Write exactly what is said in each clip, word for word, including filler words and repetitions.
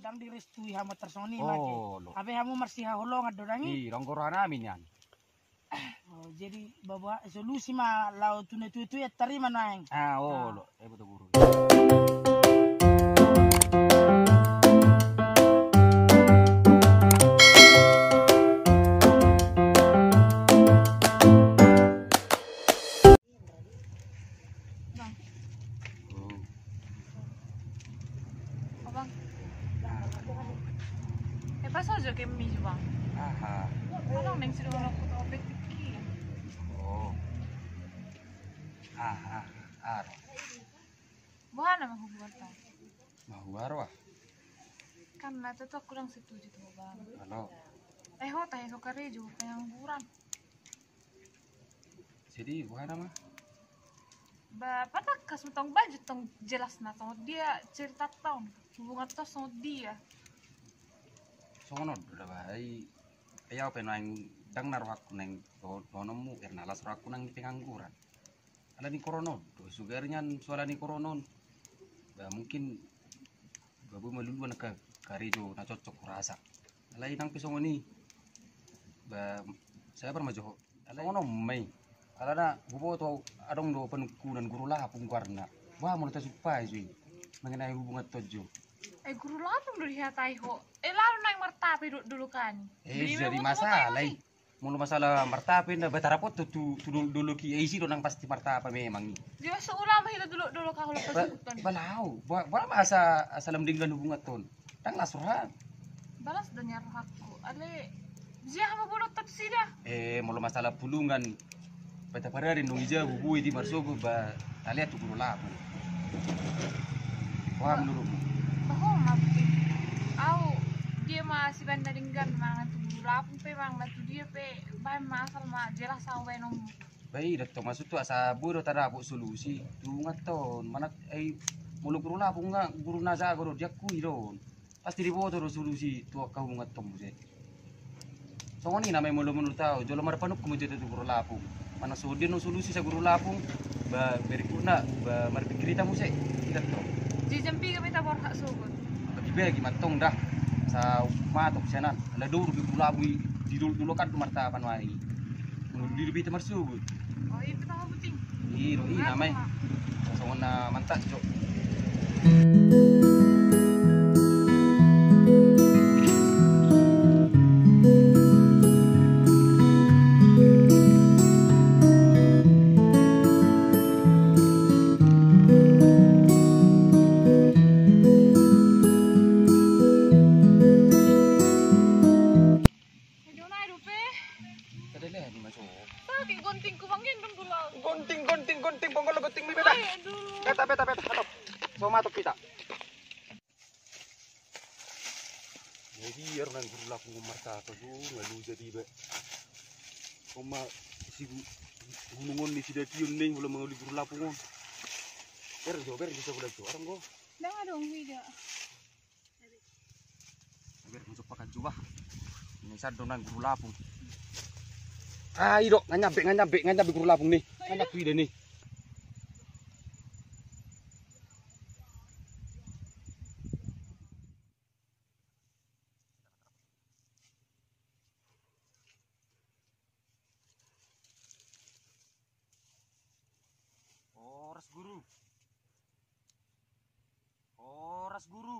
Ndang direstui hamu tarsongon i, Mage. Olo. Hape hamu marsihaholongan do ndang i? I, ronggo rohanami nian. Oh, jadi baboa solusi ma laho tu na tuatua i, tarima nuaeng. Ah, olo. Ah. Eh, boto guru. Bang. Hmm. Oh, Bang. Eh, pas aja ke mi, Bang. Aha. Bang, neng sudah orang kota opetik ki. Oh. Aha, aha. Boha nama hubungan ta? Mau baru ah. Kan na tutu aku ndang setuju tu ho, Bang. Halo. Eh, ho, tahe so karejo, pengangguran. Jadi, boha nama? Ba, patangkas ma tong, baju tong, jelas na tong dia cerita tong, hubungan tong songon dia. Songon on do da, Bah. Ai, ai au pe naeng, ndang na rohakku naeng do-, dohononmu, ira na las rohakku naeng di pengangguran. Alani korona on do, sugari nian so alani korona on. Ba, mungkin ba boi ma luluan ka-, karejo na cocok hurasa. Alai ndang pe songon i. Ba, sabar ma jo ho. Alai songon on ma i. Alana huboto adong do panungkunan Guru Lapung goarna. Boha molo tasumpahi jo i, mangenai hubungan tonjon. Eh, Guru Lapung do dihatai ho. Eh, lalu naeng martape do-, dolok an i. Eh, jadi masalah i. Molo masalah martape na, ba tarapot tu, tu dol-, dolok i, isi do nang pasti martape memang i. Dia so ulama hila dolok-dolok ahu lapas. Ba, huton. Ba laho, ba, ba ma asa, asa lam denggan hubungan ton. Ndang las roha. Balas do nian rohakku. Ale, dia hama bolon tap sida. Eh, molo masalah pulungan, ba taparari nung ija bubui di marsogo, ba talean tu Guru Lapung. Boha menurutmu? Bah, ho ma, Bang. Au, dia ma sibaen na denggan mangan tu Guru Lapung pe, mangan tu dia pe, baen ma asal ma jelas au baenonmu. Ba i da tong, maksudhu asa boi do tadapot solusi tu hubungan ton. Mana, ai, molo Guru Lapung nga guru na jago do, diakui do on. Pasti diboto do solusi tu angka hubungan ton muse. Songon i nama i molo menurut au, jolo marpanungkun ma jo hita tu Guru Lapung. Manang so dia do solusi sian Guru Lapung, ba berikutna, ba marpikir hita muse. Ida tong. Jadi jam piga ma hita borhat sogot? Bagi-bagi ma tong da. Asa matok sian an. Ala dor be Guru Lapung i, di dol-, dolok an do martape nuaeng i. Molo dia do be hita marsogot. Oh, i pe taho buting. I do i nama i. Songon na mantap jo. Aduh, na dope. Kada lehan i masuk. Sakit gontingku, Bang, gendong dulu. Gonting, gonting, gonting, bonggol gonting mi beda. Ai, aduh. Beta, beta, beta, hatop. So matok hita. Jadi, ia nang Guru Lapung on martape, nga lu jadi be. Oma, si gu-, gunung on ni si daki on ning, molo mangoli Guru Lapung on. Ber jo, ber bisa bulan jo, arang go. Ndang adong, ida. Ber, masuk pakan jubah. Ini saddo nang Guru Lapung. Ah, i do, nga nyampe, nga nyampe, nga nyampe Guru Lapung ni. Nga nyampe ida ni. Horas, Guru. Horas, Guru.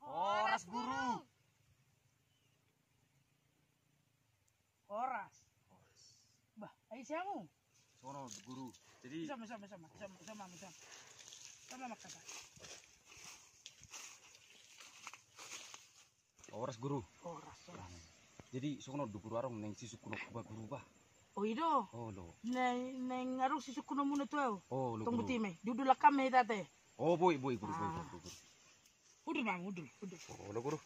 Horas, Guru. Horas. Bah, ai siamu. Sono, Guru. Jadi sama, sama, sama, sama, sama, sama. Sama makata. Horas, Guru. Horas, horas. Jadi, songon on do, Guru, adong naeng sisungkunonku ba, Guru, ba. Oh, i do? Oh, do. Naeng, naeng adong sisungkunonmuna tu au. Oh, do, Guru. Tong buti ma i. Di udul angka ma hita ate. Oh, boi, boi, Guru, boi, boi, boi, Guru. Udur, Bang, udur, udur. Oh, do, Guru.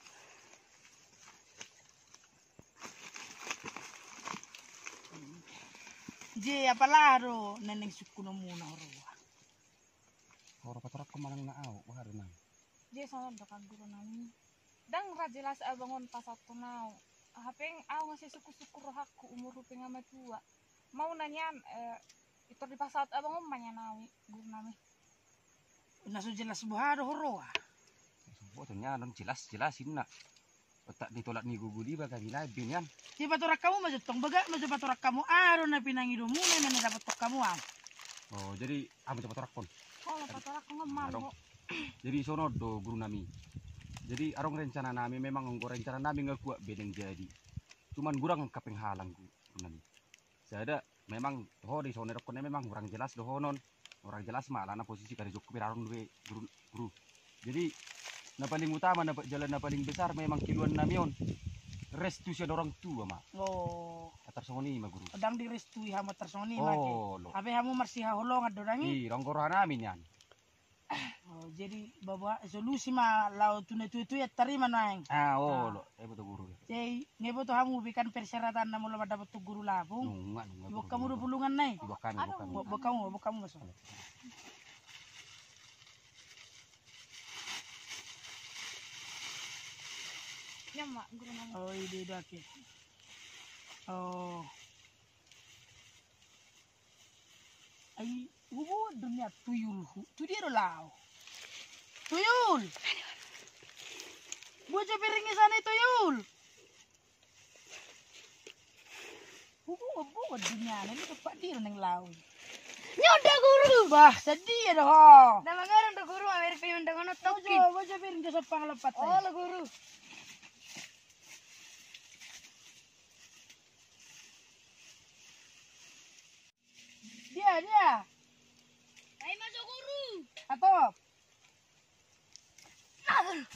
Je, apala do na naeng sungkunonmuna, huroa? Huroa, patorangkon manang na au, boha do nang? Je, songon on do kan, guru nami. Ndang ra jelas abang on pasahathon au. Hape au nga sai sungkunsungkun rohangku, umurhu pe nga matua. Mauna nian, eh, pintor dipasahat abang on ma nian au i, guru nami. Na so jelas boha do, huroa? Boha do nian, on jelas, jelas inna. Otak ni tolap ni gogo, di baga binai binian. Di patorang hamu ma jo tong, bagak ma jo patorang hamu, aha do na pinangido muna, na dapothon hamu au. Oh, jadi ahu ma jo patorangkon. Oh, patorangkon. Jadi songon on do, guru nami. Jadi adong rencana nami, memang anggo rencana nami nga kuat be naeng jadi. Cuman godang angka penghalang, guru nami. Sada, memang toho di songon na didokkon, memang hurang jelas dohonon. Hurang jelas ma alana posisi karejongku pe adong do be, guru, guru. Jadi na paling utama, na pa-, jala na paling besar memang keluhan nami on restu sian orang tua ma. Oh. Atar songon i ma, guru. Ndang direstui hamu atar songon i ma, oh, ate. Hape hamu marsihaholongan do ndang i? I, ndang roha nami nian. Oh, jadi baboa solusi ma laho tu na tuatua i, tarima nuaeng. Ah, olo. Iboto guru. Jadi nga iboto hamu be kan persyaratan na molo mandapothon guru lapung? Nunga, nunga. Iboan hamu do pulungan na i? Iboan hami, iboan hami. Iboan hamu, iboan hamu ma songon. Nian ma, guru nami. Oh, i do, i do ake. Oh. Ai, huboan do nian tuyulhu. Tu dia do laho? Tuyul! Boa jo piring i sian i, tuyul! Huboan, boan do nian, i dompak dia do naeng laho i. Nyon do, guru! Bah, sadia do ho? Ndang mangarang do, guru, amir pe mandang on tongkin. Boa jo, boa jo piring jo sompang lompat. Olo, guru. Dia, dia. Ai ma jo, guru. Atop.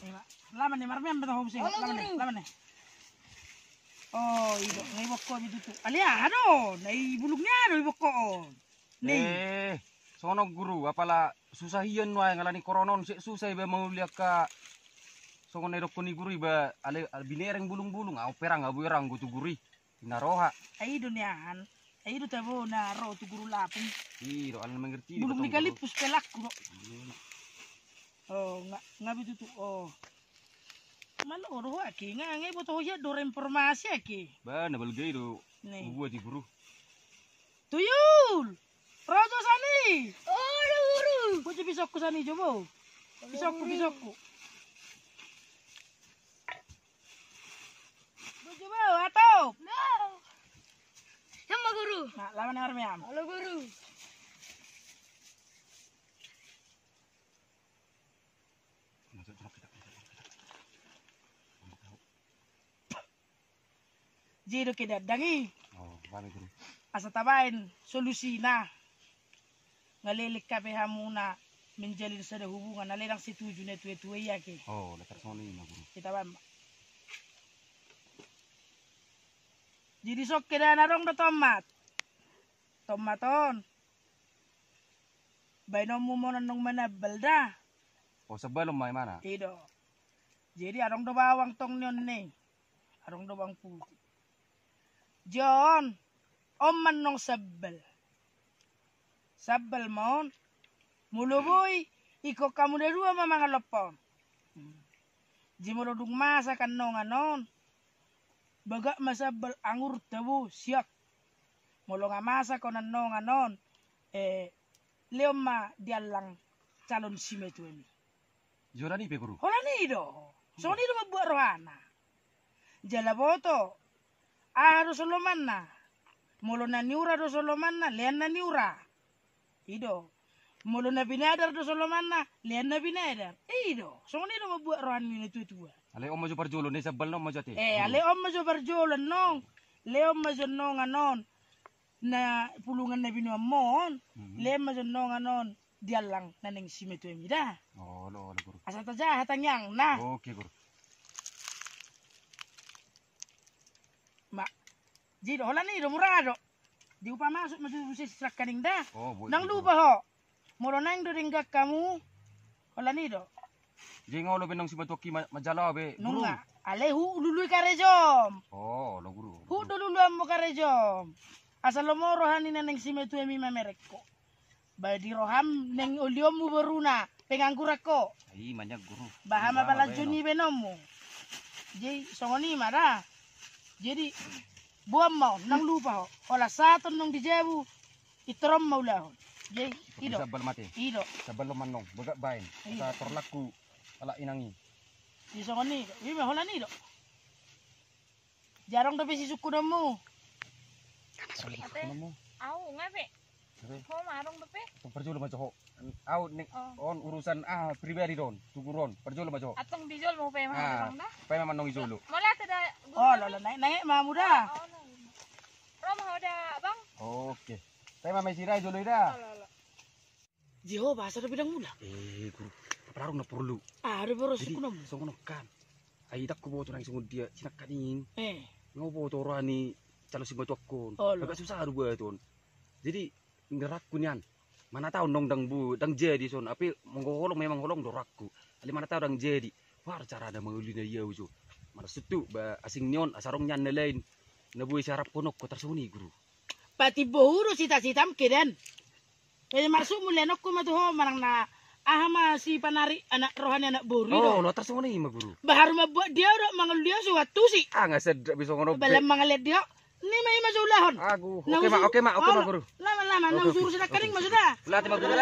Ima, laman ni marmian betul, hobus. Olo, guru. Laman ni, laman ni. Oh, ido, nga iboan ho be tutu. Alai aha do, na i bulung ni aha do iboan ho on? Ni. Eh, songon on, guru, apala susah ian nuaeng alani korona on, sek susah iba mauli angka songon na idokkon ni guru iba, alai, alai binereng bulungbulung, au pe ra nga boi ra anggo tu guru i. Na roha. Ai do nian. Ai do tabo na ro tu guru lapung. I do, alana mangerti. Bulung ni kalimpus pe laku do. Hmm. Oh, nga, nga be tutu. Oh. Malo do ho ake, nga, nga iboto ho ia do informasi ake. Ba, na balga i do. Ni. Huboan di guru. Tuyul! Ro jo sian i! Olo, guru! Boa jo pisongku sian i jo, bo. Olo, pisongku, guru. Pisongku. Boa jo, bo, atop. No. Sian ma, guru. Nah, laman ni marmian. Olo, guru. Jadi do ke dandang i. Oh, bale, guru. Asa tabaen solusina. Nga leleng hape hamuna menjalin sada hubungan, alai ndang setuju na tuatua i ake. Oh, na tarsongon i ma, guru. Ita baen ma. Jadi songon dia na adong do tomat. Tomat on. Baenonmu ma on annon manambal da. Oh, sambal on ma imana. I do. Jadi adong do bawang tong ni on ni. Adong do bawang putih. Jon, on ma annon sambal. Sambal ma on. Molo boi, ingkon hamu na dua ma mangan lompa on. Hmm. Jadi molo dung masak annon annon, bagak ma sambal, angur, tabo, siap. Molo nga masak on annon annon, eh, lehon ma di allang calon simatuami. Holan i pe, guru. Holan i do. Songon i do mambuat rohana. Jala boto. Aha do solomanna? Molo na niura do solomanna, lean na niura. I do. Molo na binadar do solomanna, lean na binadar. I do. Songon i do mambuat roha ni na tuatua. Alai on ma jo parjolo, na i sambal na on ma jo ate. Eh, alai on ma jo parjolo annon. Lehon ma jo annon annon. Na pulungan na binoanmu on, lehon ma jo annon annon di allang na naeng simatuami da. Olo, olo, guru. Asa tajaha tangiang na. Oke, guru. Ma, jadi holan i do mura do. Diupa masuk ma jo muse sisangkaning da. Oh, boi. Ndang lupa ho. Molo naeng do denggan hamu, holan i do. Jadi nga olo be annon simatuangki ma-, manjalo be, guru. Nunga. Alai hu lului karejom. Oh, olo, guru. Hu do luluanmu karejom. Asa lomo roha ni na naeng simatuami mamereng ho. Ba di roham naeng olionmu boruna, pengangguran ho. Ima nian guru. Baha ma palanjo ni baenonmu. Jadi songon i ma da. Jadi boan ma on, unang lupa ho. Holan sahat on naung di jabu, intor on ma ulahon. Jadi i do. Sambal mate. I do. Sambal lo manong, bagak baen. Asa torlakku halak inang i. Jadi songon i do. Ima holan i do. Jarang dope sisungkunonmu. Ate, au nga be. Ho ma adong dope. Tong parjolo ma jo ho. Au ning on urusan ah pribadi do on, tugur on. Parjolo ma jo ho. Antong di jolo ma hupaima ho da. Paima manong i jolo. Mauliate da. Olo, olo, naeng ma hamu da. Ro ma ho da, Bang. Oke. Paima ma i sira i jolo i da. Olo, olo. Jehova, asa dope dang mula. Eh, guru, apala adong na porlu. Aha dope ro sungkunonmu? Songon on kan. Ai dang huboto nang songon dia sinangkaning. Eh. Nga huboto roha ni calon simatuangkon. Olo. Agak susah do buat on. Jadi rohangku nian. Mana tahu nong dang bu, dang jadi son. Ape molo holong memang holong do rohangku. Alai mana tahu dang jadi. Wah, carana mangoloi na ia ujo. Mana sutu ba asing ni on, asa adong nian na lain. Na boi siharapkononku tarsongon i guru. Patimbo ho do sitasitam kedan. Jadi marsuk mulianonku ma tu ho manang na aha ma si panari anak roha ni anak boru i do. Oh, lo tarsongon i ma guru. Ba haru mambuat dia do mangalului au so huantusi. Ah, nga sedap bisa songon on be. Balam mangaliat dia. Ni ma ima so ulahon. Agu, oke ma, oke ma, oke ma guru. Lama lama na husuru sinangkaning ma suda. Mauliate ma guru.